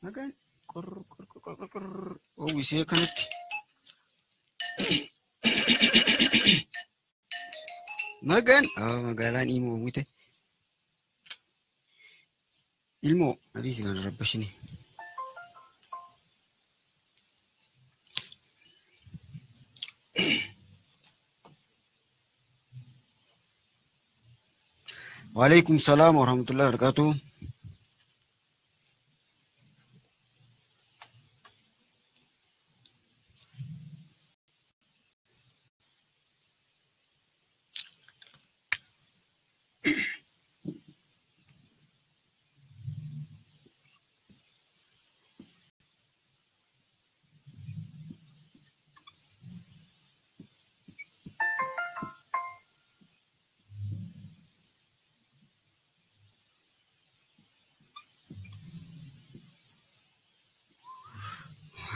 Magan qor qor qor qor qor oowwisee kanatti. Magan magaalaan ilmoo oowwite. Ilmoo adiisi kana rabbashini. Waalaikum salaam warahmatullahi wabarakatuh.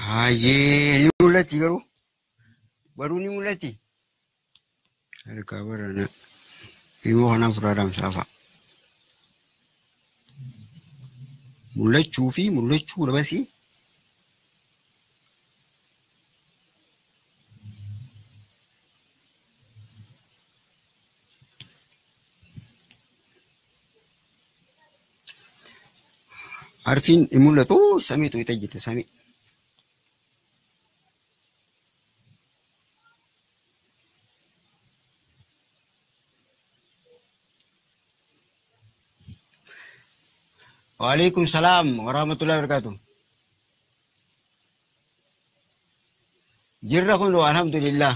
Hayyee ni mul'atti garuu baruu ni mul'atti. Harkaa barana ilmoo kanaaf furaadhaan saafa. Mul'achuu fi mul'achuu dhabasii. Harfiin hin mul'atu samii tuqxe jirti samii. Waalaikum salaam warahmatullahi wabarakatuh. Jirra kun alhamdulillah.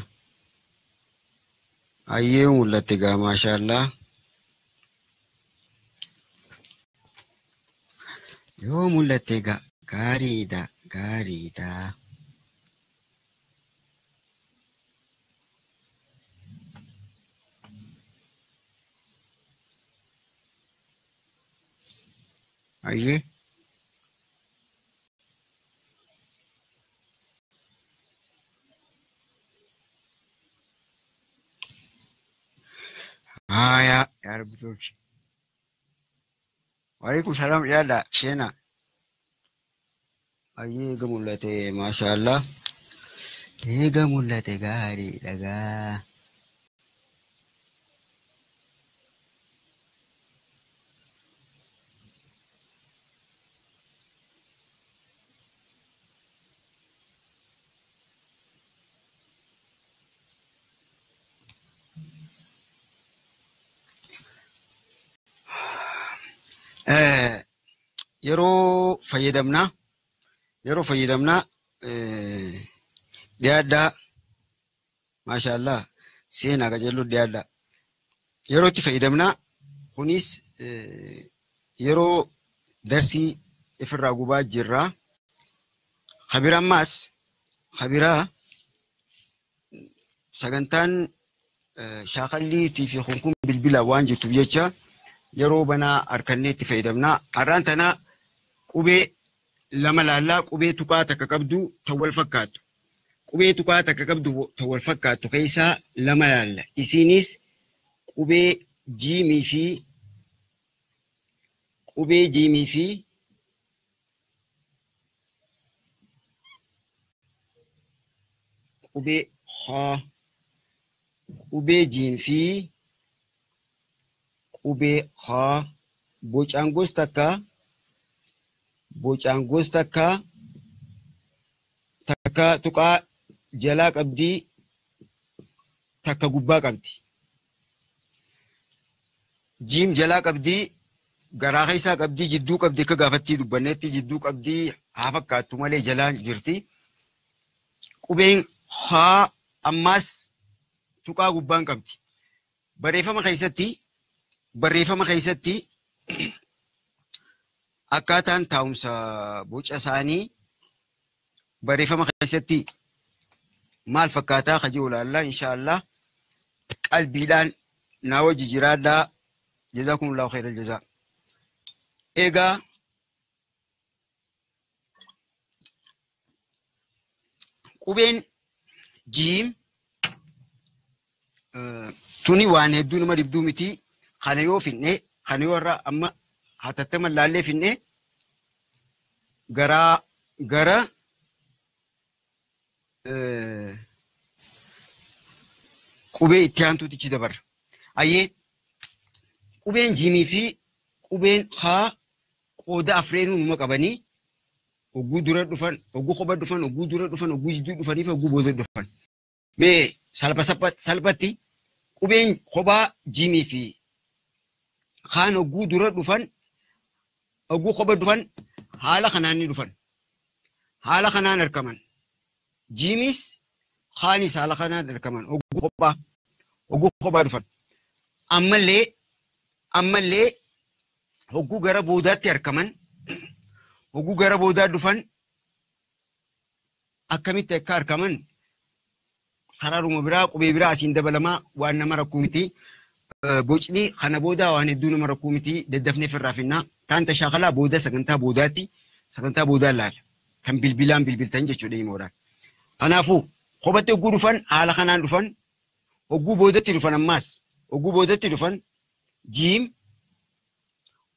Hayyee mul'atte gaa maashaallah. Yoo mul'atte gaa gaariidha gaariidha. Hayyee. Haya yaa Rabbi tolchi. Waalaikum salaam yaada seenaa. Hayyee eega mul'ate maashaallah. Eega mul'ate gaariidha gaa. Yeroo fayyadamnaa yeroo fayyadamnaa dhiyaadhaa maashaallah seenaa qajeeluu dhiyaadhaa yeroo itti fayyadamnaa kunis yeroo darsii ifirraa gubaa jirraa kabira ammaas kabiraa sagantaan shaakalliitii fi kun bilbila waan jirtuuf jecha yeroo banaa harkannee itti fayyadamnaa. Har'aan tana qubee lama laallaa qubee tuqaa takka qabdu tan wal fakkaattu. Qubee tuqaa takka qabdu tan wal fakkaattu keessaa lama laalla. Isinis qubee jiimii fi qubee jiimii fi qubee haa qubee jiim fi qubee haa bocaan gosa takka bocaan gosa takka takka tuqaa jalaa qabdii takka gubbaa qabdi. Jiim jalaa qabdii garaa keessaa qabdii jidduu qabdi akka gaafattii dubbanneetti jidduu qabdii haa fakkaattu malee jalaan jirti. Qubeen haa ammaas tuqaa gubbaan qabdi. Barreeffama keessatti akkaataan taa'umsa boca isaanii barreeffama keessatti maal fakkaataa ka jiru ilaallaa inshaallah qalbiidhaan naa wajji jiraadhaa jazakumullahu khairal jazaa. Egaa qubeen jiim tuni waan hedduu nama dhibduu miti kana yoo finne kana yoo irraa amma hatattaman laallee finne Gara qubee itti aantuutichi dabarra. Ayyee qubeen jiimii fi qubeen haa qooda afreenuu numa qabanii ogguu dura dhufan, ogguu kopha dhufan, ogguu dura dhufan, ogguu jidduu dhufanii fi ogguu booda dhufan. Mee salphatti qubeen kophaa jiimii fi kaan ogguu dura dhufan, ogguu kopha dhufan haala kanaan ni dhufan. Haala kanaan argaman. Jiimis kaanis haala kanaan argaman. Ogguu kophaa dhufan. Ammallee hogguu gara boodaatti argaman, hogguu gara boodaa dhufan akkamitti akka argaman sararuma biraa qubee biraa asiin dabalamaa waan nama rakkuu miti. Bocni kana boodaa waan hedduu nama rakkuu miti daddafnee firraa finnaa. Taanta shaakalaa booda sagantaa boodaatti sagantaa boodaa laala. Kan bilbilaan bilbiltan jechuudha himoodhaan. Kanaafuu kophatti hogguu dhufan haala kanaan dhufan, hogguu boodatti dhufan ammaas hogguu boodatti dhufan jiim,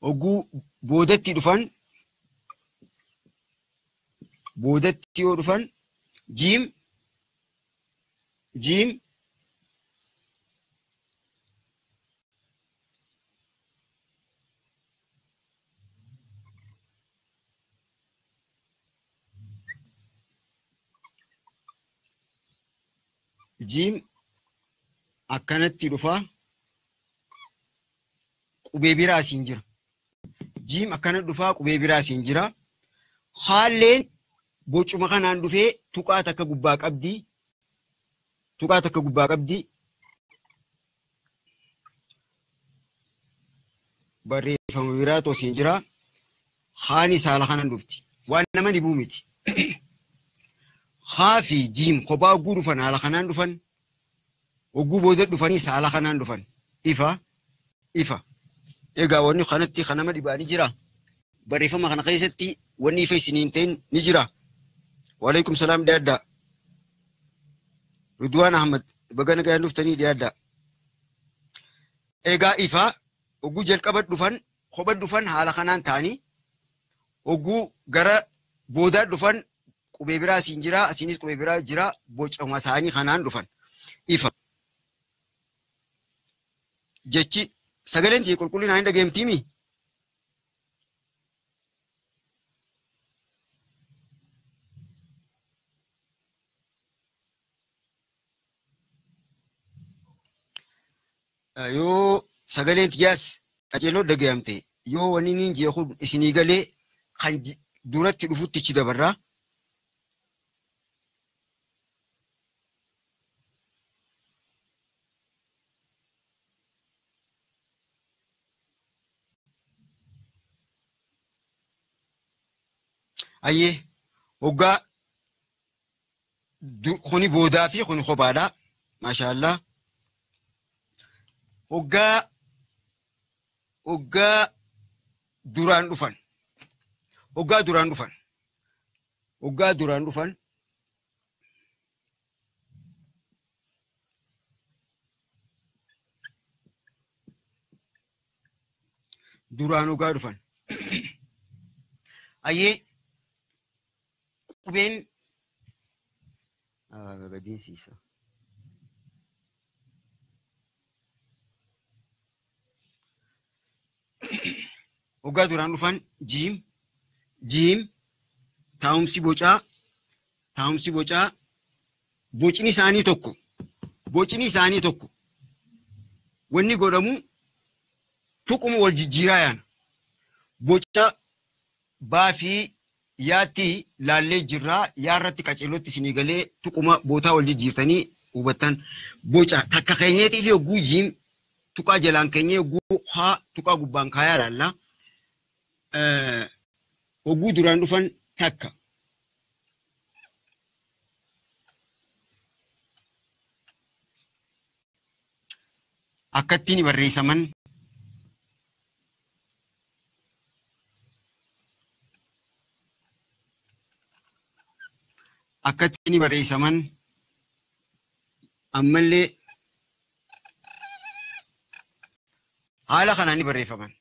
hogguu boodatti dhufan boodatti yoo dhufan jiim jiim jiim akkanatti dhufa qubee biraa asiin jira. Jiim akkana dhufaa qubee biraa asiin jira. Haalleen bocuma kanaan dhufee tuqaa takka gubbaa qabdi. Tuqaa takka gubbaa qabdi. Barreeffama biraatu asiin jira. Haanis haala kanaan dhufti. Waan nama dhibuu miti. Haa fi jiim kophaa hogguu dhufan haala kanaan dhufan. Hogguu booda dhufaniis haala kanaan dhufan. Ifa ifa. Egaa wanni kanatti kan nama dhibaa ni jira. Barreeffama kana keessatti wanni ifa isiniin ta'in ni jira. Waalaikum salaam dhiyaaddaa. Ridwaan Ahmad baga nagaan dhuftanii dhiyaaddaa. Egaa ifa hogguu jalqaba dhufan kopha dhufan haala kanaan ta'anii hogguu gara boodaa dhufan qubee biraa asiin jira, asiinis qubee biraa jira, bocama isaanii kanaan dhufan. Ifa. Jechi sagaleen tiyya qulqullinaan hin dhageemtiimi? Yoo sagaleen tiyyaas qaceeloo dhagayamte, yoo wanni niin jeeku isinii galee kan duratti dhufutti ichi dabarraa. Ayyee hoggaa kuni boodaa fi kuni kophaadha. Maashaallah. Hoggaa duraan dhufan. Hoggaa duraan dhufan. Hoggaa duraan dhufan. Duraan hoggaa dhufan. Ayyee qubeen gadiinsiisa. Hoggaa duraan dhufan jiim jiim taa'umsi bocaa bocni isaanii tokko bocni isaanii tokko wanni godhamu tuquma wal jijjiiraa yaana. Boca baa fi yaatti laallee jirraa yaarratti qaceelootti isinii galee tuquma bootaa wal jijjiirtanii hubattan boca takka keenyeetii fi hogguu jiim tuqaa jalaan keenyee hogguu haa tuqaa gubbaan kaayaa laalla. Hogguu duraan dhufan takka. Akkatti ni barreessaman. Akkatti ni barreessaman. Ammallee haala kanaan ni barreeffaman.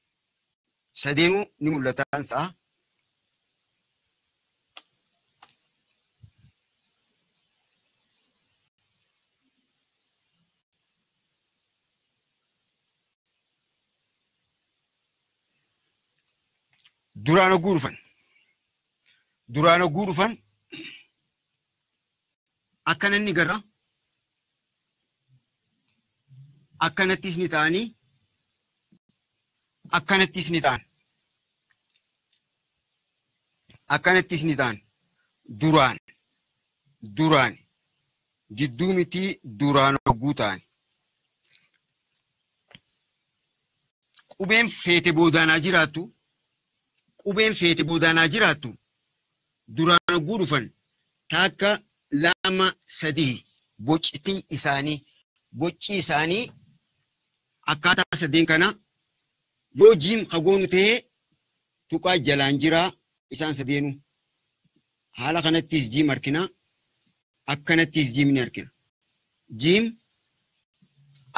Sadeenuu ni mul'atan sa'a. Duraan hogguu dhufan. Duraan hogguu dhufan akkana inni gara akkanattis ni ta'anii akkanattis ni ta'an. Akkanattis ni ta'an. Duraan duraan jidduu miti duraan hogguu ta'an. Qubeen feete boodaanaa jiraattu qubeen feete boodaanaa jiraattu duraan hogguu dhufan takka lama sadii boccitii isaanii bocci isaanii akkaataa sadeen kana yoo jiim hagoonu ta'ee tuqaa jalaan jiraa isaan sadeenu haala kanattis jiim argina akkanattis jiim ni argina. Jiim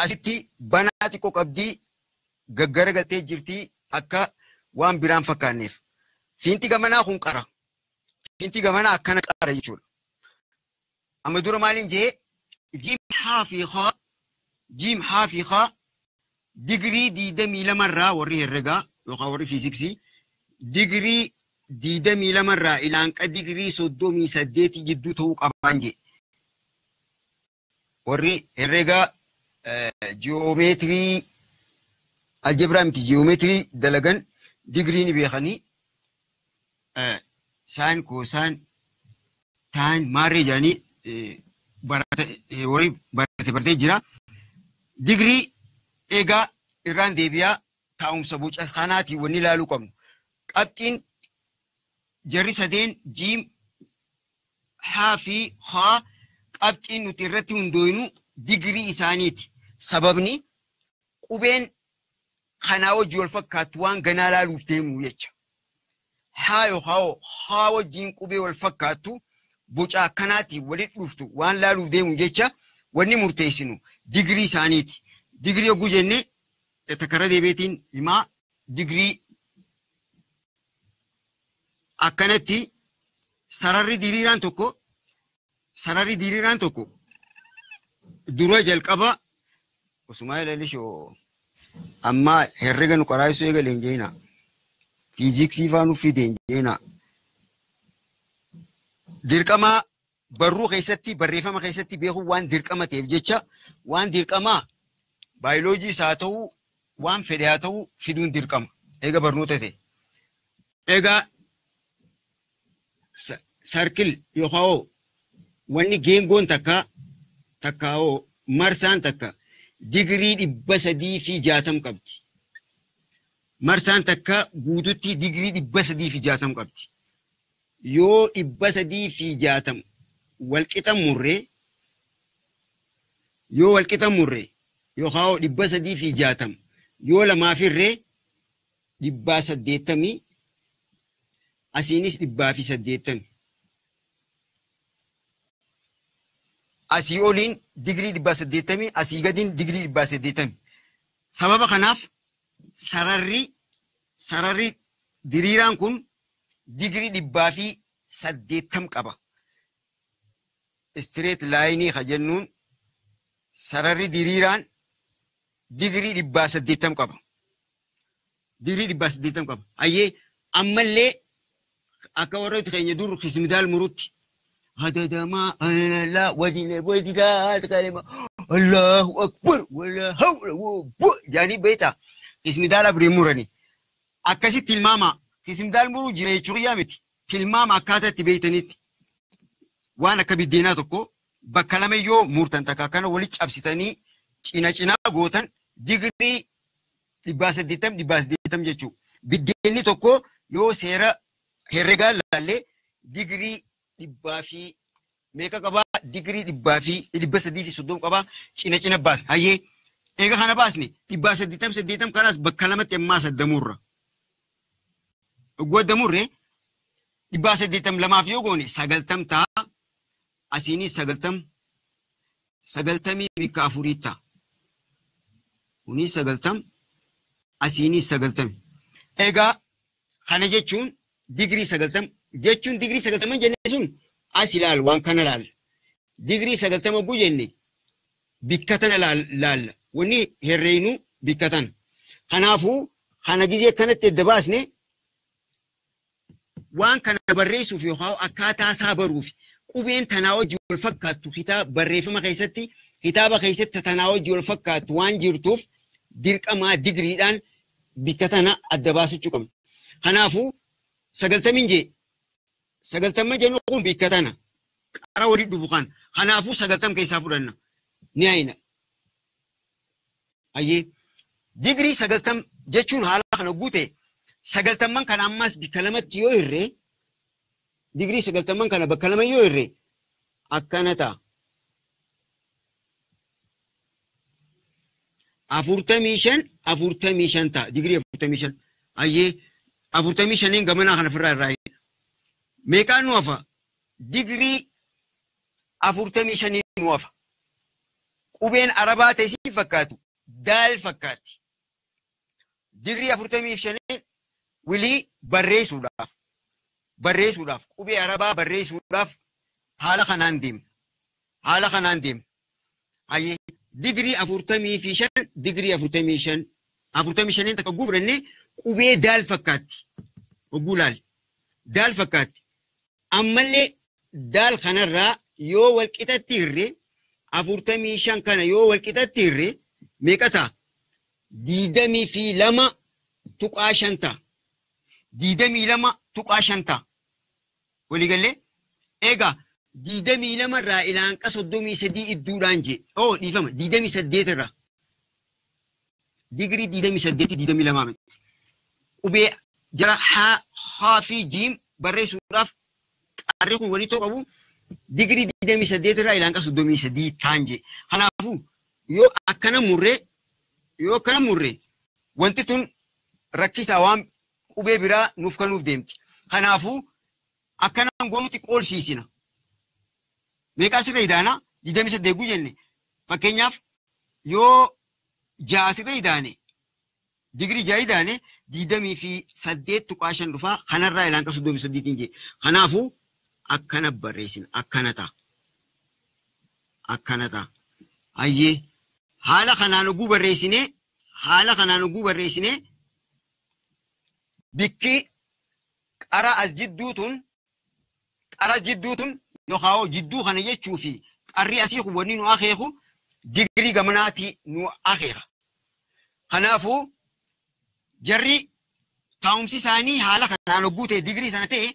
asitti banaa xiqqoo qabdii gaggaragaltee jirti akka waan biraan fakkaanneef. Fiinti gamanaa kun qara. Fiinti gamanaa akkana qara jechuudha. Amma dura maaliin jee jiim haa fi haa jiim haa fi haa digirii 22 irraa warri herregaa yookaan warri fiiziksii digirii 22 irraa ilaanqa digirii 38 jidduu ta'uu qabaan jee. Warri herregaa ji'oomeetirii aljebiraa miti ji'oomeetirii dalagan digirii ni beekanii saan koosaan taan maarree jedhanii warri barate bartee jira. Digirii egaa irraan deebi'aa taa'umsa boca kanaatiin wanni ilaaluu qabnu. Qabxiin jarri sadeen jiim haa fi haa qabxiin nuti irratti hundooynu digirii isaaniiti. Sababni qubeen kanaa wajjin wal fakkaattu waan ganaa ilaaluuf deemnu jecha. Haa yookaan haa wajjin qubee wal fakkaattu boca akkanaatiin walitti dhuftu waan ilaaluuf deemu jecha wanni murteessinu digirii isaaniiti. Digirii yogguu jenne takkarra deebiitiin himaa digirii akkanatti sararri diriiraan tokko dura jalqaba osumaa ilaalishoo amma herrega nu qaraayisuu eegale hin jeenaa fiiziksii faa nu fide hin jeenaa. Dirqama barruu keessatti barreeffama keessatti beekuun waan dirqama ta'eef jecha waan dirqamaa baayoloojiis haa ta'u waan fedhe haa ta'u fiduun dirqama eega barnoota ta'e. Egaa sarkil yookaan wanni geengoon takka takka marsaan takka digirii 360 qabdi. Marsaan takka guututti digirii 360 qabdi. Yoo 360 walqixa murree yoo walqixa murree yookaan 360 yoo lamaaf irree 180 asiinis 180. Asii oliin digirii 180 asii gadiin digirii 180. Sababa kanaaf sararri diriiraan kun digirii 180 qaba. Straight line ka jennuun sararri diriiraan digirii 180 qaba. Digirii 180 qaba. Ayyee ammallee akka warra keenya dur kismidaal murutti hadadamaa la wajine wajida kalima Allahu akbar wala hawla wa jaani beeta kismidaal abri murani akkasitti tilmaama kismidaal muruu jira jechuu miti tilmaama akkaataa itti beeytanitti waan akka biddeenaa tokko bakka lama yoo murtan takka kana walitti cabsitanii cina cinaa gootan digirii 180 180 jechuudha. Biddeenni tokko yoo seera herregaa laallee digirii 100 fi meeqa qabaa digirii 100 fi 330 qabaa cina cina baasne. Hayyee eega kana baasne 180 80 kanaas bakka lamatti ammaa saddamurra. Godamurre 180 lamaaf yoo goone 90 ta'a. Asiinis 90 90 bikka afurii ta'a. Kunis 90 asiinis 90. Egaa kana jechuun digirii 90 jechuun digirii 90 jenne sun as ilaal waan kana laalla. Digirii 90 hogguu jenne bikka tana laalla. Wanni herreeynu bikka tana. Kanaafuu kana gizee akkanatti edda baasne Waan kana barreessuuf yookaan akkaataa isaa baruuf qubeen tanaa wajji wal fakkaattu kitaaba barreeffama keessatti kitaaba keessatti tanaa wajji wal fakkaattu waan jirtuuf dirqamaa digriidhaan bikka tana adda baasachuu qabna. Kanaafuu 90 jee 90 jennu kun bikka tana qara walii dhufu kan kanaafuu 90 keessaa fudhanna ni hayna. Ayyee digrii 90 jechuun haala kana guute 90 kana ammas bikka lamatti yoo hirree digrii 90 kana bakka lama yoo hirree akkana ta'a. 45 45 ta'a digrii 45. Ayyee 45 gamanaa kana ofirraa irraa meeqaan nu hafa? Digrii 45 nu hafa. Qubeen arabaa ta'e si fakkaatu daal fakkaatti. Digrii 45 wilii barreessuudhaaf qubee arabaa barreessuudhaaf haala kanaan deemna. Haala kanaan deemna. Ayyee digrii 45 digrii 45 45 takka gubranne qubee daal fakkaatti. Hogguu laal daal fakkaatti. Ammallee daal kanarraa yoo wal qixatti hirree 45 kana yoo wal qixatti hirree meeqa ta'a? 22.5 ta'a. 22.5 ta'a. Waliigallee egaa 22 irraa ilaanqa 33 idduudhaan jee. Oo dhiifama 28 irraa. Digirii 28 22 miti. Qubee jara haa fi jiim barreessuudhaaf qarri kun walii ta'uu qabu. Digirii 28 irraa ilaanqa 33 ta'an jee. Kanaafuu yoo akkana murree wanti tun rakkisaa waan qubee biraa nuuf kanuuf deemti. Kanaafuu akkanaan goonutti qoolsiisina. Meeqaa sirra idaana? 28 guu jenne. Fakkeenyaaf yoo 6 sirra idaane digirii 6 idaane 28.5 dhufaa kanarraa ilaanqa 38 jee. Kanaafuu akkana barreessina akkana ta'a. Akkana ta'a. Ayyee haala kanaan oguu barreessinee bikki qara as jidduu tun yookaan jidduu kana jechuu fi qarri asii kun wanni nu akeeku digirii gamanaati nu akeeka. Kanaafuu jarri taa'umsi isaanii haala kanaan oguu ta'e digirii sana ta'e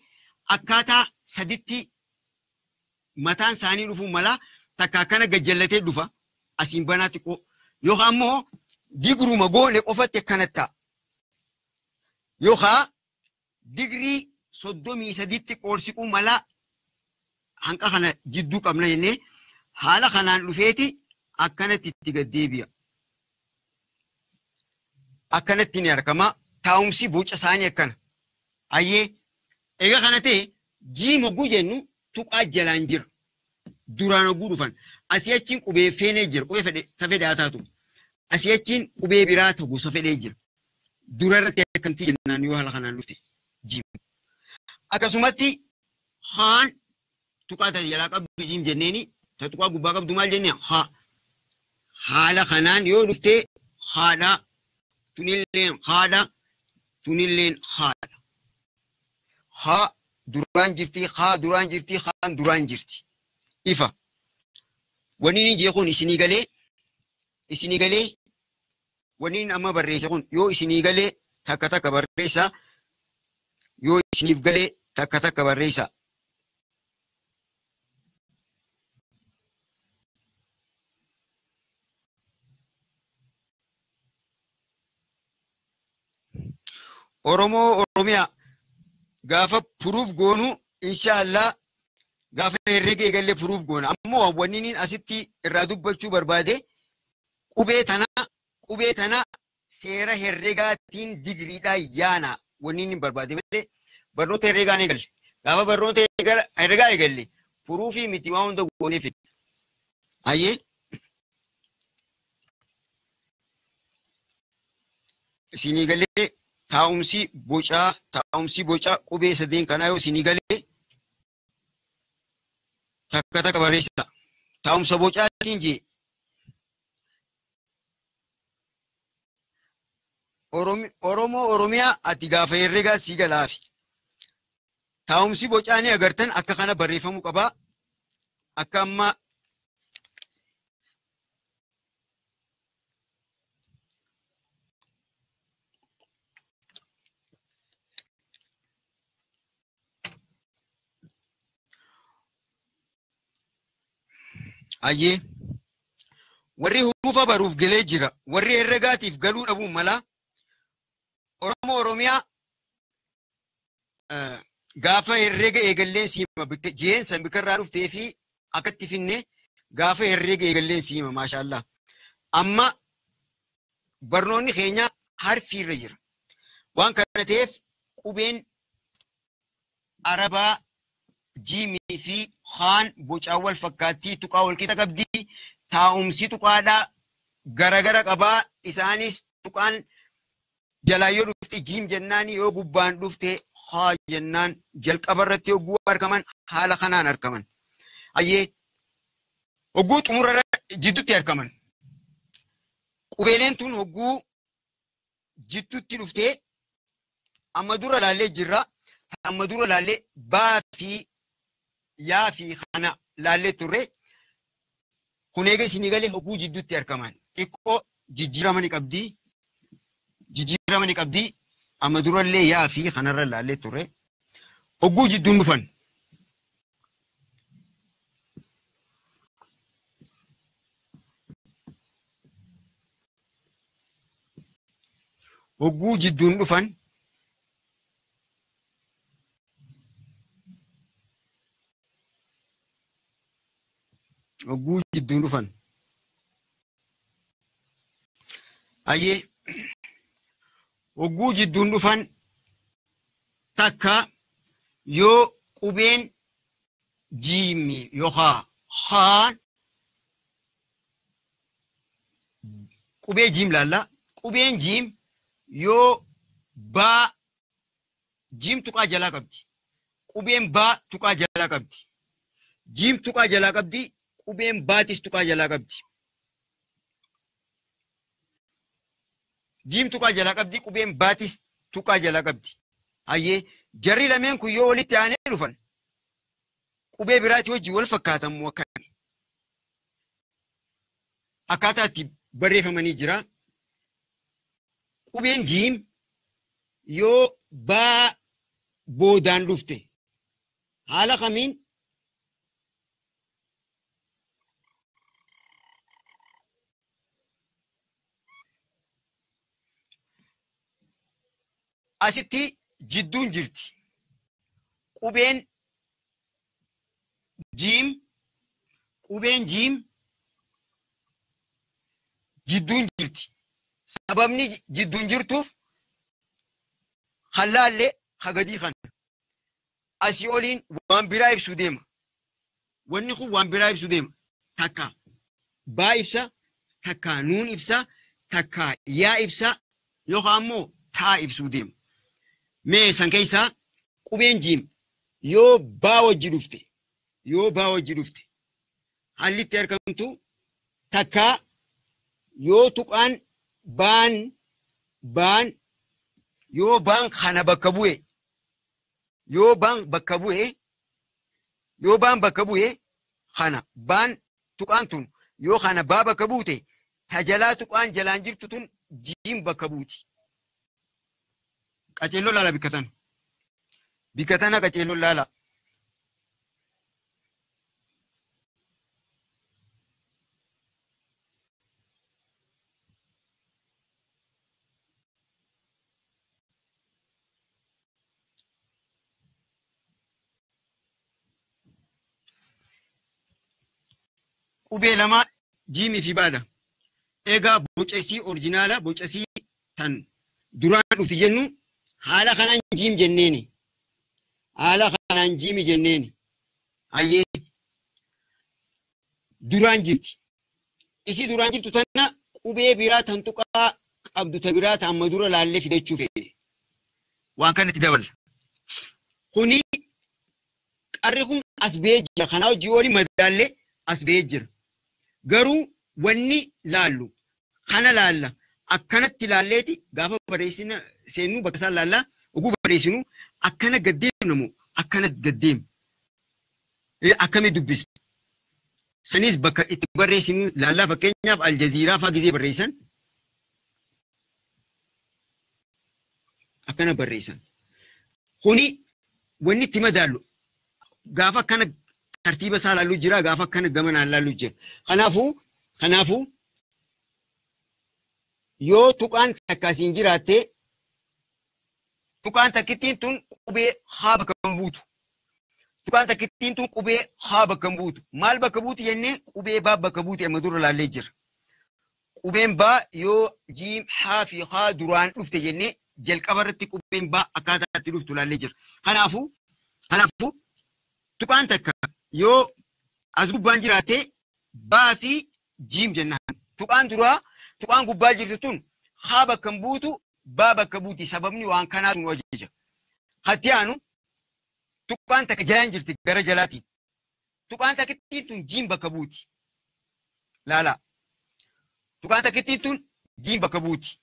akkaataa saditti mataan isaanii dhufuu mala takka akkana gajjallatee dhufa asiin banaa xiqqoo yookaan immoo digiruma goone qofatti akkanatti ta'a. Yookaan digirii 33tti qoolsiquu mala hanqa kana jidduu qabna jennee haala kanaan dhufeeti akkanatti itti gad deebi'a. Akkanatti ni argama. Taa'umsi boca isaanii akkana. Ayyee egaa kana ta'e jiim hogguu jennu tuqaa jalaan jira. Duraan hogguu dhufan. Asii achiin qubee feenee jira. Qubee fedhe haa taatu. Asii achiin qubee biraa ta'u gosa fedhee jira. Dura irratti akkamtii jennaan yoo haala kanaan dhufte jiim. Akkasumatti haan tuqaa ta'e jalaa qabdu jiim jenneeni ta tuqaa gubbaa qabdu maal jennee haa. Haala kanaan yoo dhufte haadha tunilleen haadha tunilleen haadha. Haa duraan jirti haa duraan jirti haan duraan jirti. Ifa. Wanni inni jee kun isinii galee wanni inni amma barreesse kun yoo isinii galee takka takka barreessa yoo isiniif galee takka takka barreessa. Oromoo Oromiyaa gaafa puruuf goonu inshaallah gaafa herrega eegallee puruuf goona. Ammoo wanni inni asitti irraa dubbachuu barbaade qubee tana seera herregaatiin digiriidhaan yaana wanni inni barbaade malee barnoota herregaa ni eegalle. Gaafa barnoota herregaa eegalle puruufii miti waan hunda goonee fidna. Ayyee isinii galee taa'umsi bocaa qubee sadeen kanaa yoo isinii galee takka takka barreessa. Taa'umsa bocaatiin jee Oromoo Oromiyaa ati gaafa herregaa sii galaafi. Taa'umsi bocaa ni agartan akka kana barreeffamuu qaba. Akka amma ayyee warri hurufa baruuf galee jira. Warri herregaatiif galuu dhabuu mala. Oromoo Oromiyaa gaafa herrega eegalleen siima jeensa bikarraa dhuftee fi akkatti finne gaafa herrega eegalleen siima maashaallah. Amma barnoonni keenya harfiirra jira. Waan kana ta'eef qubeen Arabaa jiimii fi haan bocaa wal fakkaattii tuqaa wal qixa qabdi. Taa'umsi tuqaadhaa garagara qabaa. Isaanis tuqaan jalaa yoo dhufte jiim jennaan yoo gubbaan dhufte haa jennaan jalqaba irratti hogguu argaman haala kanaan argaman. Ayyee hogguu xumura jidduutti argaman. Qubeeleen tun hogguu jidduutti dhuftee amma dura laallee jirra. Amma dura laallee baa fi yaa fi kana laallee turre. Kun eega isinii galee hogguu jidduutti argaman. Xiqqoo jijjiirama ni qabdi. Jijjiirama ni qabdi. Amma durallee yaa fi kanarra laallee turre. Hogguu jidduun dhufan. Hogguu jidduun dhufan. Hogguu jidduun dhufan. Ayyee hogguu jidduun dhufan takka yoo qubeen jiimi yookaan haan qubee jiim laalla. Qubeen jiim yoo baa jiim tuqaa jalaa qabdi. Qubeen baa tuqaa jalaa qabdi. Jiim tuqaa jalaa qabdi. Qubeen baatis tuqaa jalaa qabdi. Jiim tuqaa jalaa qabdi. Qubeen baatis tuqaa jalaa qabdi. Hayyee jarri lameen kun yoo walitti aanee dhufan qubee biraati wajjin wal fakkaatan moo akkami? Akkaataa itti barreeffamanii jira. Qubeen jiim yoo baa boodaan dhufte haala kamiin asitti jidduun jirti. Qubeen jiim jidduun jirti. Sababni jidduun jirtuuf halaallee hagadii kana. Asii oliin waan biraa ibsuu deema. Wanni kun waan biraa ibsuu deema. Takka baa ibsa, takka nuun ibsa, takka yaa ibsa yookaan ammoo taa ibsuu deema. Mee san keessaa qubeen jiim yoo baa wajji dhufte, haalli itti argamtu takka yoo tuqaan baan yoo baan kana bakka bu'e yoo baan bakka bu'e kana baan tuqaan tun yoo kana baa bakka buute tajalaa tuqaan jalaan jirtu tun jiim bakka buuti. Qaceelloo laala bikkatan. Bikkatana qaceelloo laala. Qubee lama jiimii fi baadha. Egaa bocasii orjinaala bocasii tan duraan dhufti jennu haala kanaan jiim jenneeni. Haala kanaan jiimi jenneeni. Hayyee duraan jirti. Isii duraan jirtu tana qubee biraa tan tuqaa qabdu ta biraa ta amma dura laallee fidachuu fedhe. Waan kanatti dabala. Kuni qarri kun as ba'ee jira. Kanaa hojii olii madaallee as ba'ee jira. Garuu wanni laallu kana laalla akkanatti laalleeti gaafa barreessina seennu bakka isaan laallaa oguu barreessinu akkana gaddeemnamu Akkana gaddeemu. Akkamii dubbisu? Sanis bakka itti barreessinu laallaa fakkeenyaaf Aljaziiraa fa'aa gisee barreessan akkana barreessan. Kuni wanni itti madaallu gaafa akkana tartiiba isaa laallu jira gaafa akkana gamanaan laallu jira. Kanaafuu yoo tuqaan takka asiin jiraatte tuqaan takkittiin tun qubee haa bakka hin buutu. Tuqaan takkittiin tun qubee haa bakka hin buutu. Maal bakka buuti jennee qubee baa bakka buuti amma dura laallee jira. Qubeen baa yoo jiim haa fi haa duraan dhufte jennee jalqaba irratti qubeen baa akkaataa itti dhuftu laallee jira. Kanaafuu tuqaan takka yoo as gubbaan jiraatte baa fi jiim jennaan. Tuqaan duraa tuqaan gubbaa jirtu tun haa bakka hin buutu baa bakka buuti sababni waan kanaatu nu ajaja. Hatti aanu tuqaan takka jalaan jirti gara jalaatiin. Tuqaan takkittiin tun jiim bakka buuti. Laalaa. Tuqaan takkittiin tun jiim bakka buuti.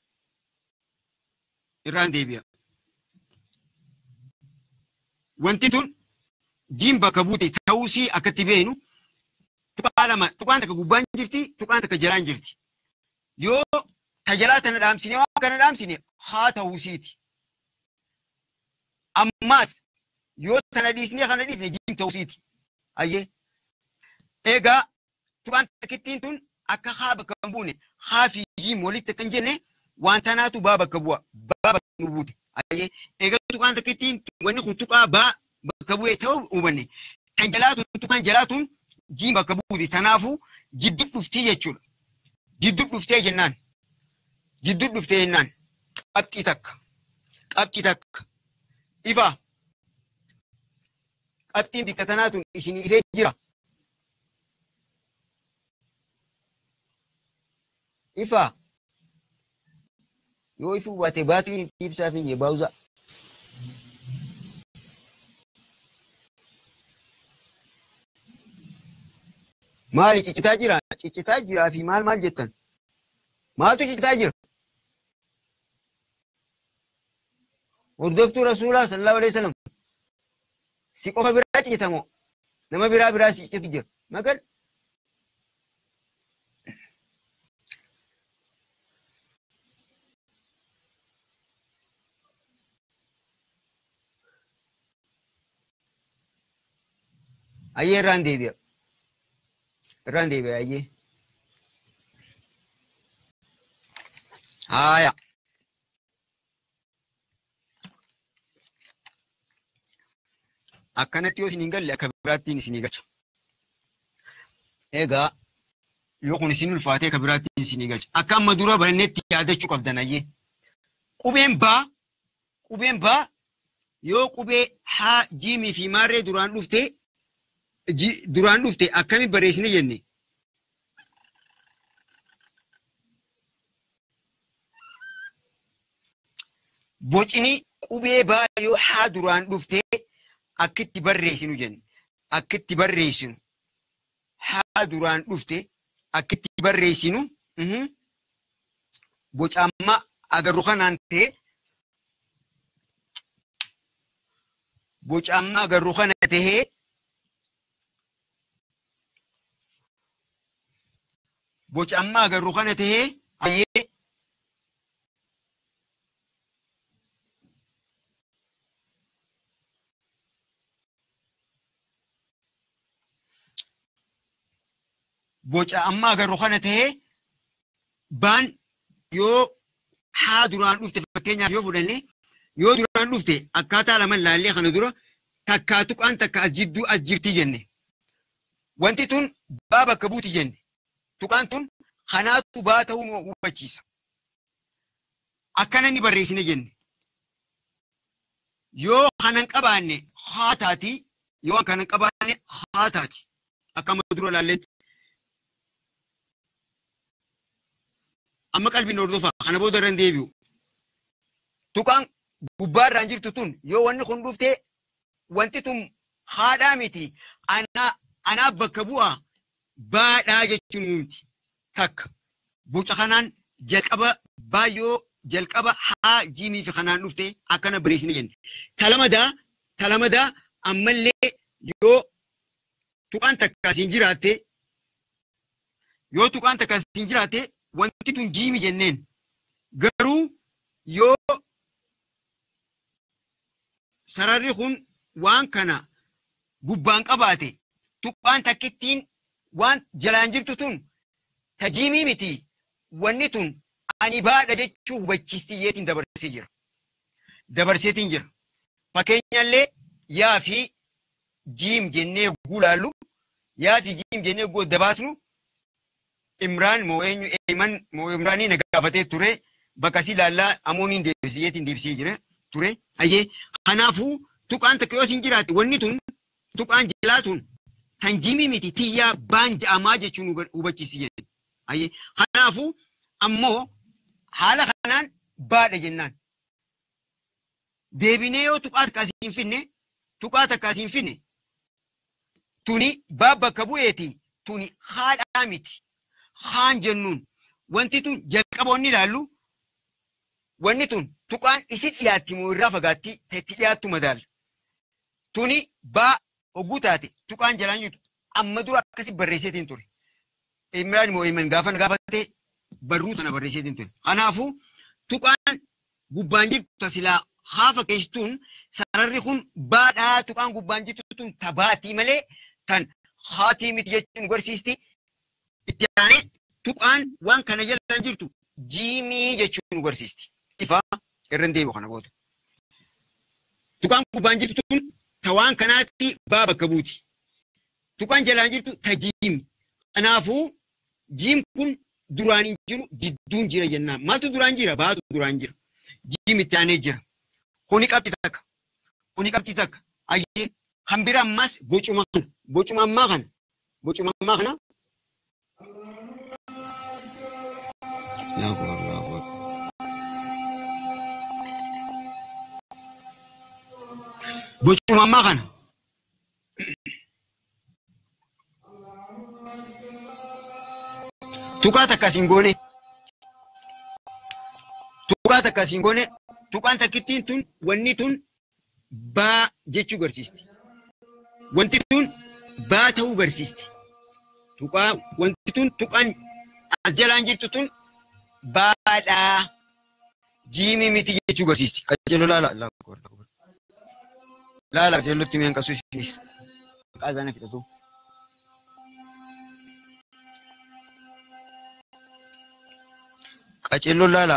Irraan deebi'a. Wanti tun jiim bakka buute ta'uusii akkatti beeknu tuqaa lama tuqaan takka gubbaan jirti tuqaan takka jalaan jirti. Yoo ta jalaa tana dhaamsine waan kana dhaamsine haa ta'uusiiti. Ammaas yoo tana dhiisne kana dhiisne jiim ta'uusiiti. Ayyee. Egaa tuqaan takkittiin tun akka haa bakka hin buune haa fi jiim walitti akka hin jenne waan tanaatu baa bakka bu'a. Baa bakka nu buute. Ayyee. Egaa tuqaan takkittiin wanni kun tuqaa baa bakka bu'e ta'uu hubanne. Kan jalaa tun tuqaan jalaa tun jiim bakka buute. Tanaafuu jidduu dhuftii jechuudha. Jidduu dhuftee jennaan. Jidduu dhuftee jennaan. Qabxii takka. Qabxii takka. Ifa. Qabxiin bikka tanaa tun isin ifee jira. Ifa. Yoo ifuu baate baatiriin ibsaa fi baawuza. Maali ciccitaa jira? Ciccitaa jiraa fi maal maal jettan? Maaltu ciccitaa jira? Hordoftuu Rasuulaa sallallahu alaihi wasallam. Si qofa biraa ciccitamoo? Nama biraa biraa si ciccitu jira. Magal? Ayyee irraan deebi'a. Irraan deebi'a ayyee. Haaya. Akkanatti yoo isin hin galle akka biraattiin isinii galcha. Egaa yoo kun isin ulfaatee akka biraattiin isinii galcha. Akka amma dura barannetti yaadachuu qabdan ayyee. Qubeen baa yoo qubee haa jiimii fi maarree duraan dhufte akkami barreessine jenne. Bocni qubee baa yoo haa duraan dhufte akkitti barreessinu jenne. Akkitti barreessinu. Haa duraan dhufte akkitti barreessinu. Boca amma agarru kanaan ta'e boca amma agarru kana ta'ee boca amma agarru kana ta'ee ayyee boca amma agarru kana ta'ee baan yoo haa duraan dhufte fakkeenyaaf yoo fudhanne yoo duraan dhufte akkaataa lama laallee kana dura takkaa tuqaan takka as jidduu as jirti jenne. Wanti tun baa bakka buuti jenne. Tuqaan tun kanaatu baa ta'uu nu hubachiisa. Akkana inni barreessine jenne. Yoo kanan qabaanne haa taati yoo kanan qabaanne haa taati. Akka amma dura laalleetti. Amma qalbiin hordofaa kana booda irra hin deebi'u. Tuqaan gubbaarraan jirtu tun yoo wanni kun dhufte wanti tun haadhaa miti anaa bakka bu'aa baadhaa jechuun uumti. Takka boca kanaan jalqaba baay'oo jalqaba haa jiimii fi kanaan dhufte akkana barreessine jenne. Talamadaa Ammallee yoo tuqaan takka asiin jiraatte yoo tuqaan takka asiin jiraatte wanti tun jiimi jenneen. Garuu yoo sararri kun waan kana gubbaan qabaate tuqaan takkittiin waan jalaan jirtu tun tajiimii miti wanni tun ani baadha jechuu hubachiisti yeetiin dabarsee jira. Dabarseetiin jira. Fakkeenyallee yaa fi jiim jennee gulaallu yaa fi jiim jennee dabaasnu Imraan moo eenyu Eeman moo Imraanii na gaafatee ture bakka si ilaallaa amooniin deebisee yeetiin deebisee jira ture. Ayyee kanaafuu tuqaan takka yoo isin jiraatte wanni tun tuqaan jalaa tun tan jiimii miti tiyyaa baan ja'amaa jechuun hubachiisti jedhe. Ayyee kanaafuu ammoo haala kanaan baadha jennaan. Deebinee yoo tuqaa takka asiin finne tuqaa takka asiin finne tuni baa bakka bu'eeti tuni haadhaa miti. Haan jennuun wanti tun jalqaba wanni ilaallu wanni tun tuqaan isi dhiyaatti moo irraa fagaatti itti dhiyaattu madaala. Tuni baa hogguu taate tuqaan jalaan jirtu amma dura akkasi barreesseetiin ture. Imraan moo Eeman gaafa gaafate barruu tana barreesseetiin ture. Kanaafuu tuqaan gubbaan jirtu tasilaa haafa keessuun sararri kun baadhaa tuqaan gubbaan jirtu tun tabaatii malee tan haatii miti jechuun agarsiisti. Itti aanee tuqaan waan kana jalaan jirtu jiimii jechuun agarsiisti. Ifa irra deebi'u kana booda. Tuqaan gubbaan jirtu tun ta waan kanaatti baa bakka buuti. Tuqaan jalaan jirtu ta jiim. Kanaafuu jiim kun duraan hin jiru jidduun jira jennaan. Maaltu duraan jira? Baatu duraan jira. Jiim itti aanee jira. Kuni qabxii takka. Kuni qabxii takka. Ayyee kan bira ammas bocuma kana. Bocuma ammaa kana. Bocuma ammaa kana. Bocuma ammaa kana. Tuqaa takka asiin goone. Tuqaa takka asiin goone. Tuqaan takkittiin tun wanni tun baa jechuu agarsiisti. Wanti tun baa ta'uu agarsiisti. Tuqaa wanti tun tuqaan as jalaan jirtu tun baadhaa jiimii miti jechuu agarsiisti. Qajeeloo laala. Laala qajeelootti mi'aan qasuu isinis. Maqaa isaanii fidhatu. Qajeeloo laala.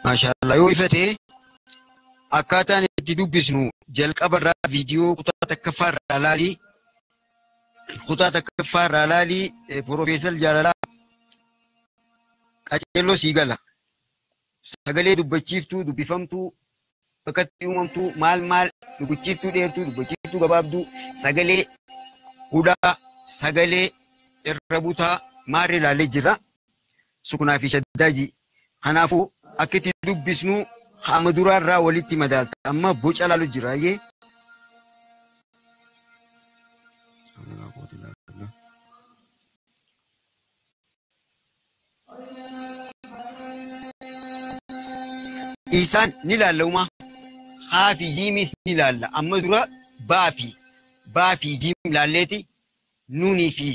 Maashaallah yoo ifate akkaataan itti dubbisnu jalqaba irraa viidiyoo kutaa takkaffaa irraa laalii kutaa takkaffaa irraa laalii Piroofeesar Jaalalaa qaceelloo sii gala. Sagalee dubbachiiftuu dubbifamtuu bakkatti uumamtuu maal maal dubbachiiftuu dheertuu dubbachiiftuu gabaabduu sagalee hudhaa sagalee irra butaa maarree ilaalee jira. Sukunaa fi shaddaajii. Kanaafuu akka itti dubbisnu hamma duraarraa walitti madaalta. Amma boca laalu jira ayyee. Isaan ni ilaalla uumaa. Haa fi jiimis ni ilaalla. Amma dura baa fi jiim ilaalleeti. Nuunii fi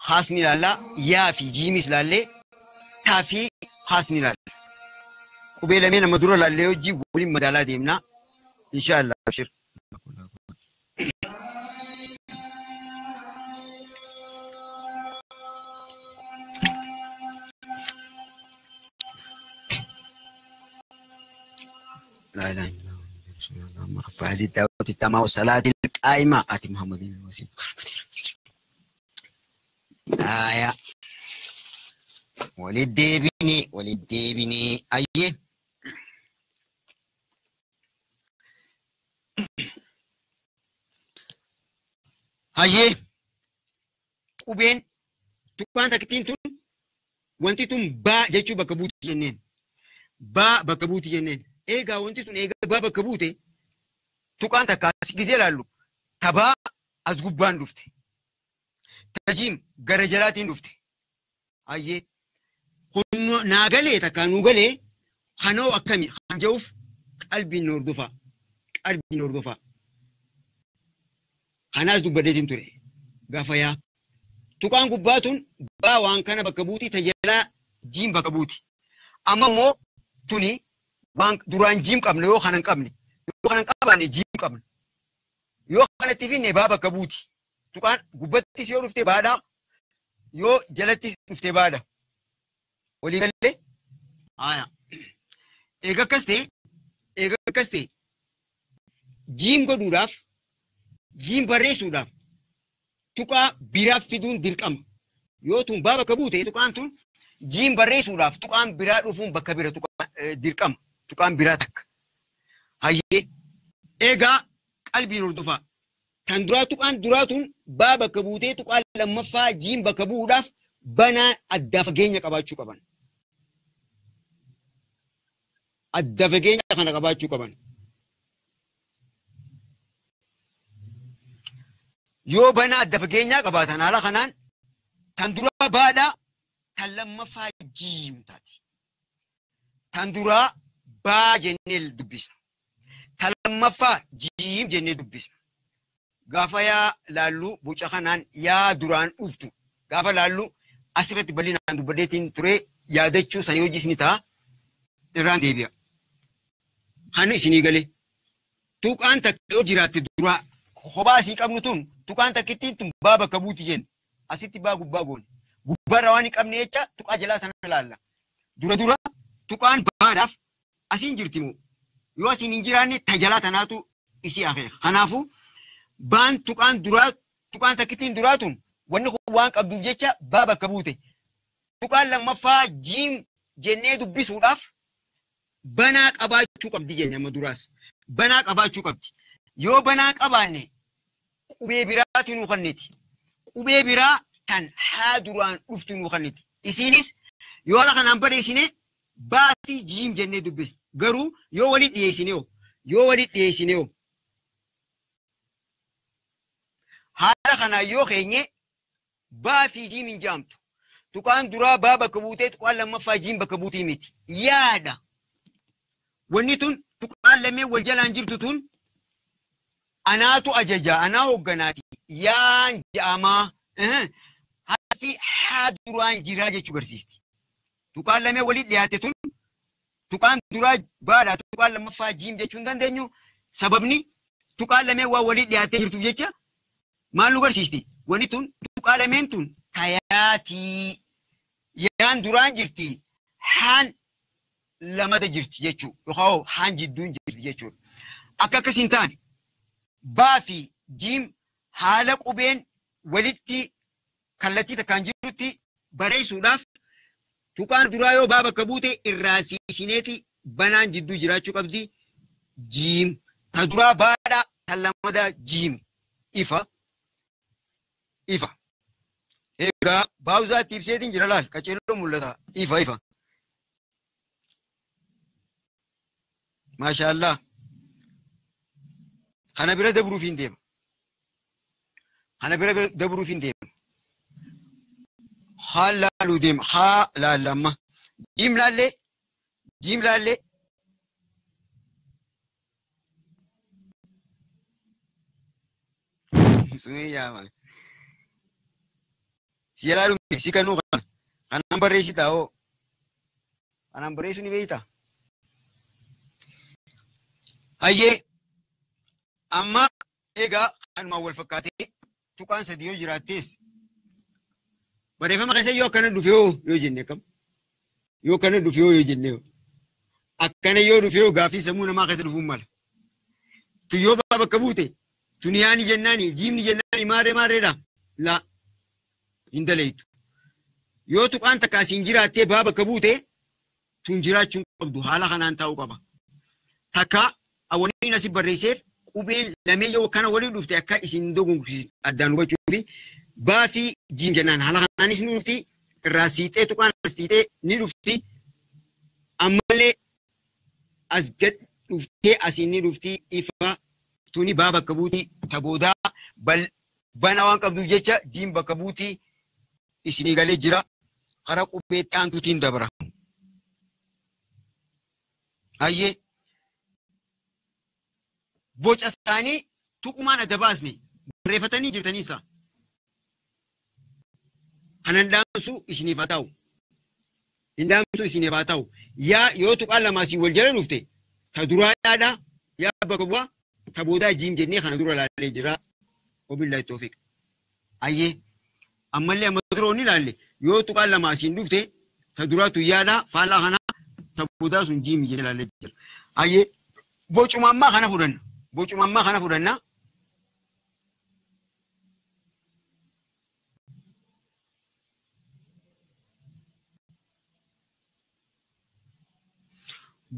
haas ni ilaalla. Yaa fi jiimis ilaallee. Taa fi haas ni ilaalla. Qubee lameen amma dura ilaallee hojii waliin madaalaa deemna. Inshaallah abshir. لا إله إلا الله رسول الله رب هذه الدعوة التامة والصلاة القائمة آتي محمد الوسيلة. آية وللديبني وللديبني أيه أيه وبين تكون تكتين تون وانتي تون با جيتشو بكبوت جنين Baa bakka buuti jenneen. Eegaa wanti tun eegaa baa bakka buute tuqaan takka as gizee laallu tabaa as gubbaan dhufte. Tajiim gara jalaatiin dhufte. Hayyee kun naa galee takka nuu galee kanoo akkami kan jedhuuf qalbiin hordofaa. Qalbiin hordofaa. Kanaas dubbadheetiin ture. Gaafa yaa. Tuqaan gubbaa tun baa waan kana bakka buuti tajalaa jiim bakka buuti. Amma immoo tuni waan duraan jiim qabna yoo kana hin qabne. Yoo kana hin qabaanne jiim qabna. Yoo kanatti finne baa bakka buuti. Tuqaan gubbattis yoo dhufte baadhaa yoo jalattis dhufte baadha. Walii galee? Haaya. Eega akkas ta'e jiim godhuudhaaf jiim barreessuudhaaf tuqaa biraa fiduun dirqama. Yoo tun baa bakka buute tuqaan tun jiim barreessuudhaaf tuqaan biraa dhufuun bakka bira dirqama. Tuqaan biraa takka. Hayyee eegaa qalbiin hordofaa. Kan duraa tuqaan duraa tun baa bakka buutee tuqaan lammaffaa jiim bakka bu'uudhaaf banaa adda fageenya qabaachuu qaban. Adda fageenya kana qabaachuu qaban. Yoo banaa adda fageenyaa qabaatan haala kanaan tan duraa baadhaa tan lammaffaa jiim taati. Tan duraa baa jennee dubbisna. Tan lammaffaa jiim jennee dubbisna. Gaafa yaa laallu boca kanaan yaa duraan dhuftu. Gaafa laallu asirratti bal'inaan dubbadheetiin ture yaadachuu sanii hojii isinii ta'a. Irraan deebi'a. Kan isinii galee. Tuqaan takka yoo jiraatte duraa kophaa asii qabnu tun tuqaan takkittiin tun baa bakka buuti jenna. Asitti baa gubbaa goone. Gubbaarra waan hin qabne jecha tuqaa jalaa sana laalla. Dura dura tuqaan baadhaaf asiin jirti moo? Yoo asiin hin jiraanne tajalaa tanaatu isii akeeka. Kanaafuu baan tuqaan duraa tuqaan takkittiin duraa tun wanni kun waan qabduuf jecha baa bakka buute. Tuqaan lammaffaa jiim jennee dubbisuudhaaf banaa qabaachuu qabdi jenne amma duraas. Banaa qabaachuu qabdi. Yoo banaa qabaanne qubee biraatu nuu kenniti. Qubee biraa tan haa duraan dhuftu nuu kenniti. Isiinis yoo haala kanaan barreessine baa fi jiim jennee dubbisna. Garuu yoo walitti dhiyeessine hoo? Yoo walitti dhiyeessine hoo? Haala kanaan yoo keenye baa fi jiim hin jaamtu. Tuqaan duraa baa bakka buutee tuqaan lammaffaa jiim bakka buutii miti. Yaada. Wanni tun tuqaan lameen wal jalaan jirtu tun anaatu ajaja anaa hoogganaati. Yaan ja'amaa harfi haa duraan jiraa jechuu garsiisti. Tuqaan lameen walitti dhiyaate tun tuqaan duraa baadhaa tuqaan lammaffaa jiim jechuu hin dandeenyu. Sababni tuqaan lameen waan walitti dhiyaatee jirtuuf jecha maal nu garsiisti? Wanni tun tuqaa lameen tun tayaatii yaan duraan jirti haan lamata jirti jechuudha. Yookaan haan jidduun jirti jechuudha. Akka akkas hin taane baa fi jiim haala qubeen walitti kallattii takkaan jirutti barreessuudhaaf tuqaan duraa yoo baa bakka buute irraa siisineeti banaan jidduu jiraachuu qabdi. Jiim ta duraa baadhaa ta lammataa jiim ifa ifa. Egaa baawuzaatti ibseetiin jira laal qaceelloo mul'ata ifa ifa. Maashaallah. Kana bira dabruuf hin deema. Kana bira dabruuf hin deema. Haa laaluu deema. Haa laalla amma. Jiim laallee. Jiim laallee. Sumee yaama. Si jalaa dhume si kanuu kana. Kanaan barreessitaa hoo. Kanaan barreessuu ni beektaa? Hayyee. Amma egaa kanumaan wal fakkaatee tuqaan sadii yoo jiraattees barreeffama keessa yoo akkana dhufe hoo yoo jenne akkam? Yoo akkana dhufe hoo yoo jenne hoo? Akkana yoo dhufe hoo gaaffii sammuu namaa keessa dhufuun mala. Tu yoo baa bakka buute tuni yaani jennaani jiimni jennaani maarree maarreedha? La hin daleeytu. Yoo tuqaan takka asiin jiraattee baa bakka buute tun jiraachuun qabdu haala kanaan taa'uu qaba. Takka awwaliin asii barreesseef qubeen lameen yoo kana waliin dhufte akka isin dogongorsiisu addaan hubachuu fi baa fi jiim jennaan haala kanaanis ni dhufti irraa siixee tuqaan as siixee ni dhufti ammallee As gad dhuftee asiin ni dhuftii ifa tuni baa bakka buutii ta boodaa bana waan qabduuf jecha jiim bakka buutii isinii galee jira. Karaa qubee aantuutiin dabra. Hayyee boca isaanii tuqumaan adda baasne barreeffatanii jirtanii isa. Kanan dhaamsu isiniif haa ta'u. Hin dhaamsu isiniif haa ta'u. Yaa yoo tuqaan lamaa asii wal jala dhufte ta duraa yaadha yaa bakka bu'aa ta boodaa jiim jennee kana dura ilaalee jira. Wabillahi tawfiq. Hayyee ammallee amma dura inni ilaalle yoo tuqaan lama asiin dhufte ta duraatu yaadha faallaa kanaa ta boodaa sun jiim jennee ilaalee jira. Hayyee bocuma ammaa kana fudhanna. Bocuma ammaa kana fudhanna.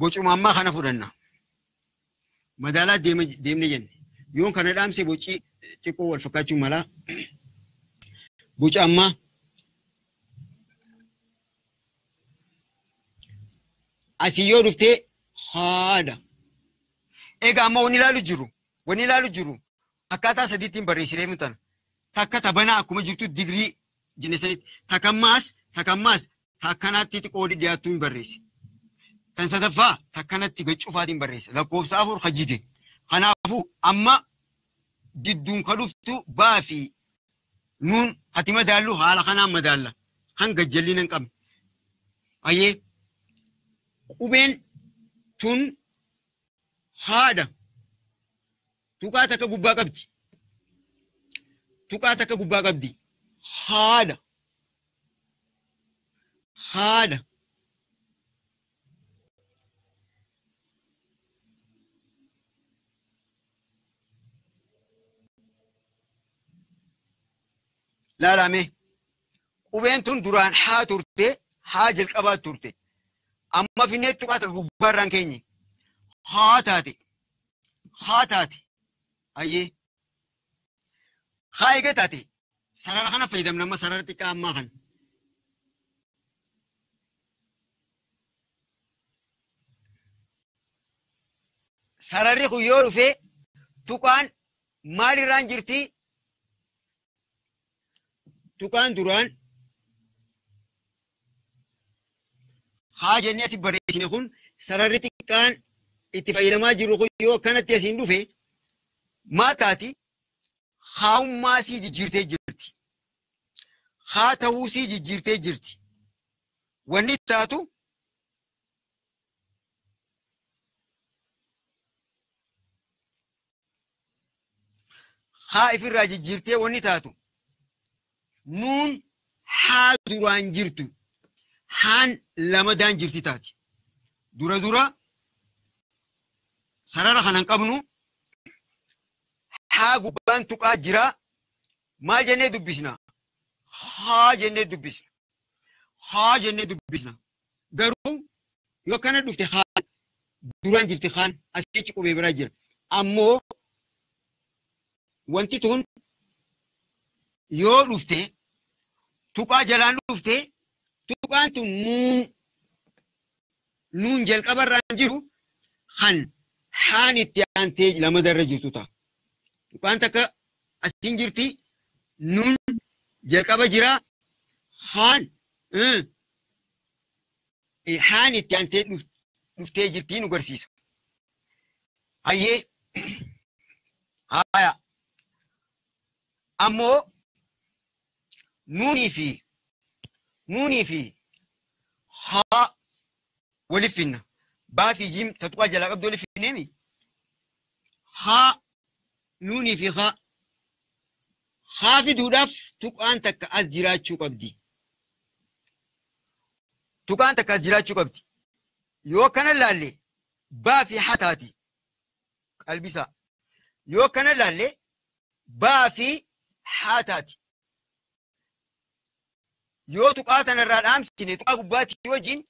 Bocuma ammaa kana fudhanna. Madaalaa deemne jenne. Yoon kana dhaamse boci xiqqoo wal fakkaachuu mala. Boca ammaa asii yoo dhuftee haadha. Egaa amma wanni ilaalu jiru. Wanni ilaalu jiru akkaataa sadiitiin barreessinee mutana. Takka tabanaa akkuma jirtu digirii jenne sanitti. Takka ammaas takka ammaas takkanaatti xiqqoo dhiyaattuu hin barreesse. Tan sadaffaa takkanatti gad cufaatiin barreesse. Lakkoofsa 4 hajige. Kanaafuu amma gidduun ka dhuftu baa fi nuun hati madaallu haala kanaan madaalla. Kan gajjallina hin qabne. Hayyee qubeen tun haadha. Tuqaa takka gubbaa qabdi. Tuqaa takka gubbaa qabdi. Haadha. Haadha. Laalame qubeen tun duraan haa turte haa jalqabaa turte amma finnee tuqaa takka gubbaarraan keenye haa taate haa taate hayyee haa eega taate sarara kana fayyadamna amma sarara xiqqaa ammaa kana. Sararri kun yoo dhufe tuqaan maalirraan jirti? Tuqaan duraan haa jennee asii barreessine kun sararri xiqqaan itti fayyadamaa jirru kun yoo akkanatti asiin dhufe maa taati? Haa'ummaa sii jijjiirtee jirti. Haa ta'uu sii jijjiirtee jirti. Wanni taatu haa ifirraa jijjiirtee wanni taatu nuun haa duraan jirtu haan lamadaan jirti taati. Dura dura sarara kanan qabnu haa gubbaan tuqaa jira maal jennee dubbisna? Haa jennee dubbisna. Haa jennee dubbisna. Garuu yoo kana dhufte haa duraan jirti haan asichi qubee biraa jira. Ammoo wanti tun yoo dhufte tuqaa jalaan dhufte tuqaan tun nuun jalqabarraan jiru kan haan itti aantee lamadarra jirtu ta'a. Tuqaan takka asiin jirti nuun jalqaba jira haan haan itti aantee dhuftee jirtii nu garsiisa. Hayyee haaya ammoo nuunii fi haa waliif finna. Baa fi jiim ta tuqaa jalaa qabdu waliif finneemi. Haa nuunii fi haa haa fiduudhaaf tuqaan takka as jiraachuu qabdi. Tuqaan takka as jiraachuu qabdi. Yoo kana laalle baa fi haa taati. Qalbisaa. Yoo kana laalle baa fi haa taati. Yoo tuqaa tanarraa dhaamsine tuqaa gubbaatti wajjin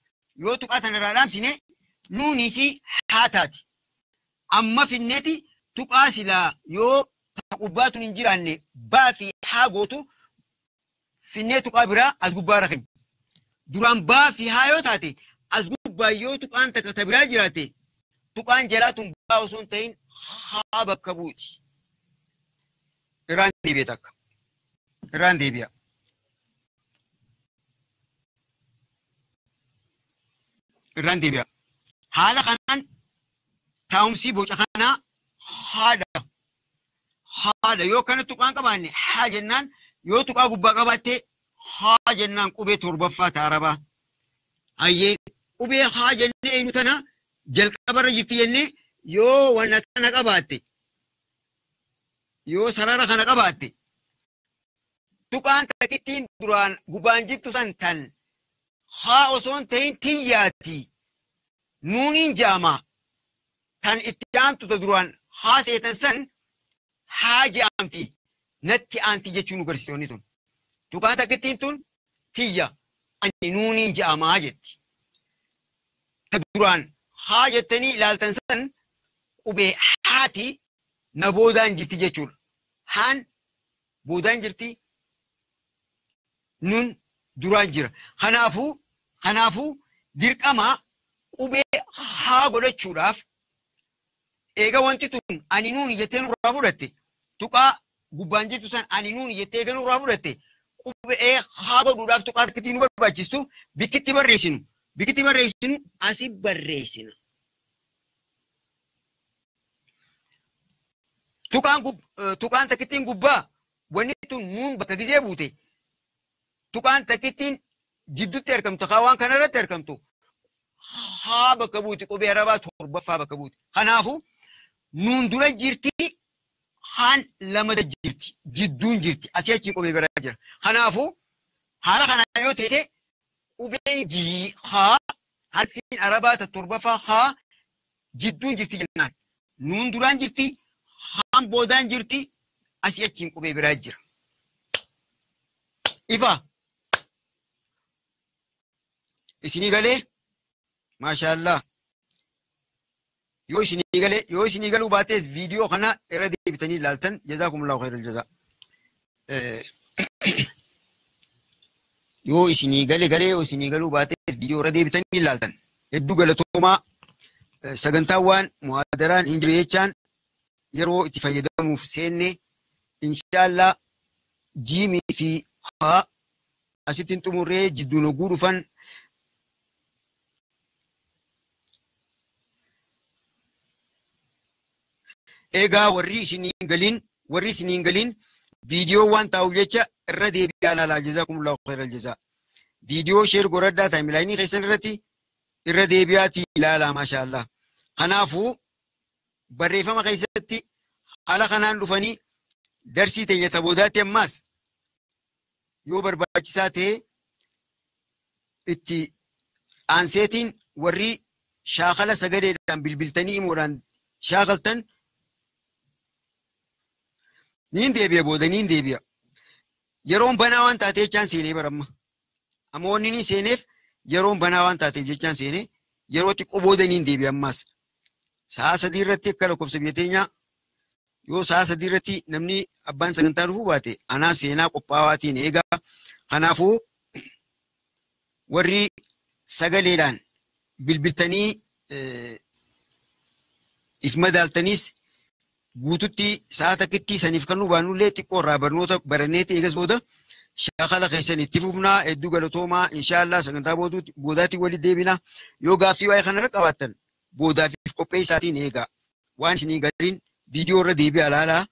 yoo tuqaa tanarraa dhaamsine nuunii fi haa taati. Amma finneeti tuqaa silaa yoo gubbaatun hin jiraanne baa fi haa gootu finnee tuqaa biraa as gubbaarra keenya. Duraan baa fi haa yoo taate as gubbaa yoo tuqaan takka ta biraa jiraate Tuqaan jalaa tun baa osoo hin ta'in haa bakka buuti. Irraan deebi'a takka. Irraan deebi'a. Irraan deebi'a. Haala kanaan taa'umsi boca kanaa haadha. Haadha yoo kana tuqaan qabaanne haa jennaan yoo tuqaa gubbaa qabaatte haa jennaan qubee torbaffaa taarabaa. Hayyee qubee haa jennee eenyu tana jalqabarra jirti jennee yoo wanna tana qabaatte yoo sarara kana qabaatte tuqaan takkittiin duraan gubbaan jirtu san tan haa osoo hin ta'in tiyyaati. Nuuniin jaama tan itti aantu ta duraan haa seetan san haa jaamti natti aanti jechuu nu garsiisonni tun. Tuqaan takkittiin tun tiyya ani nuuniin jaamaa jetti. Ta duraan haa jettanii ilaaltan san qubee haati na boodaan jirti jechuudha. Haan boodaan jirti nun duraan jira. Kanaafuu dirqama qubee haa godhachuudhaaf eega wanti tun ani nuuni jettee nurraa fudhatte tuqaa gubbaan jirtu san ani nuuni jettee eega nurraa fudhatte qubee haa godhuudhaaf tuqaa takkitti nu barbaachistu bikkitti barreessinu asi barreessina. Tuqaan takkittiin gubbaa wanni tun nuun bakka gizee buute tuqaan takkittiin jidduutti argamtu haa waan kanarratti argamtu haa bakka buuti qubee arabaa torbaffaa bakka buuti. Kanaafuu nuun dura jirti haan lama jirti jidduun jirti asii achiin qubee biraa jira. Kanaafuu haala kanaa yoo ta'e qubeen jii haa harfiin arabaa torbaffaa haa jidduun jirti jennaan nuun duraan jirti haan boodaan jirti asii achiin qubee biraa jira. Ifa isinii galee maashaallah yoo isinii galuu baates viidiyoo kana irra deebitanii ilaaltan jazaakumullahu khairal jazaa. Yoo isinii galee yoo isinii galuu baates viidiyoo irra deebitanii ilaaltan hedduu galatoomaa sagantaan waan muhaadaraan hin jiru jechaan yeroo itti fayyadamuuf seenne inshaallah jiimii fi haa asitti hin xumurree jidduun hogguu dhufan egaa warri isiniin galiin viidiyoo waan taa'uuf jecha irra deebi'aa ilaalaa jazaakumullahu khairal jazaa. Viidiyoo sheer godhadhaa taayimilaayinii keessan irratti irra deebi'aatii ilaalaa maashaallah. Kanaafuu barreeffama keessatti haala kanaan dhufanii darsii teenya boodaatti ammaas yoo barbaachisaa ta'e itti aanseetiin warri shaakala sagaleedhaan bilbiltanii imoodhaan shaakaltan niin deebi'a booda niin deebi'a. Yeroon banaa waan taateef jechaan seenee baramma. Amma wanni niin seeneef yeroon banaa waan taateef jechaan seenee yeroo xiqqoo booda niin deebi'a ammaas. Sa'a 3 irratti akka lakkoofsa biyya teenyaa yoo sa'a 3 irratti namni abbaan sagantaa dhufuu baate anaa seenaa qophaa'aatiin eegaa. Kanaafuu warri sagaleedhaan bilbiltanii if madaaltaniis guututti sa'a takkitti saniif kan nu baanullee xiqqoo irraa barnoota baranneeti eegas booda shaakala keessan itti fufnaa hedduu galatoomaa inshaallah sagantaa boodaatti walitti deebina yoo gaaffii waa'ee kanarra qabaattan boodaaf qophee isaatiin eegaa waan isinii galiin viidiyoo irra deebi'aa ilaalaa.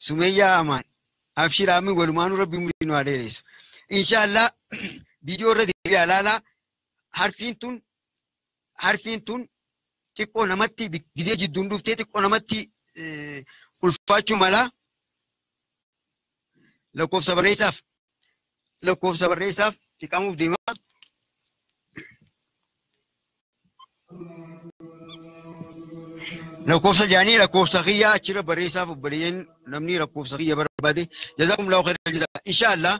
Sumeeyyaa Amaan Abshir Amin walumaanuu Rabbi umurii nu haa dheeressu. Inshaallah viidiyoo irra deebi'aa ilaalaa. Harfiin tun xiqqoo namatti gizee jidduun dhuftee xiqqoo namatti ulfaachuu mala. Lakkoofsa barreessaaf xiqqaamuuf deema. Lakkoofsa jaanii lakkoofsa kiyyaa achirra barreessaaf obboleeyyan namni lakkoofsa kiyya barbaade jazaakumullahu khairal jazaa. Inshaallah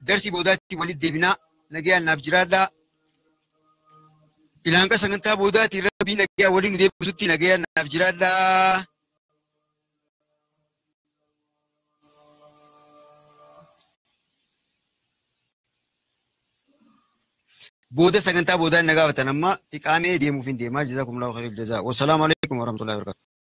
darsii boodaatti walitti deebinaa nagayaan naaf jiraadhaa. Ilaanqa sagantaa boodaatti rabbii nagayaa waliin nu deebisutti nagayaan naaf jiraadhaa. Booda sagantaa boodaan na gaafatan amma iqaamee deemuuf hin deemaa. Jazaakumullahu khairal jazaa. Wassalaamu alaikum warahmatullahi wabarakatuh.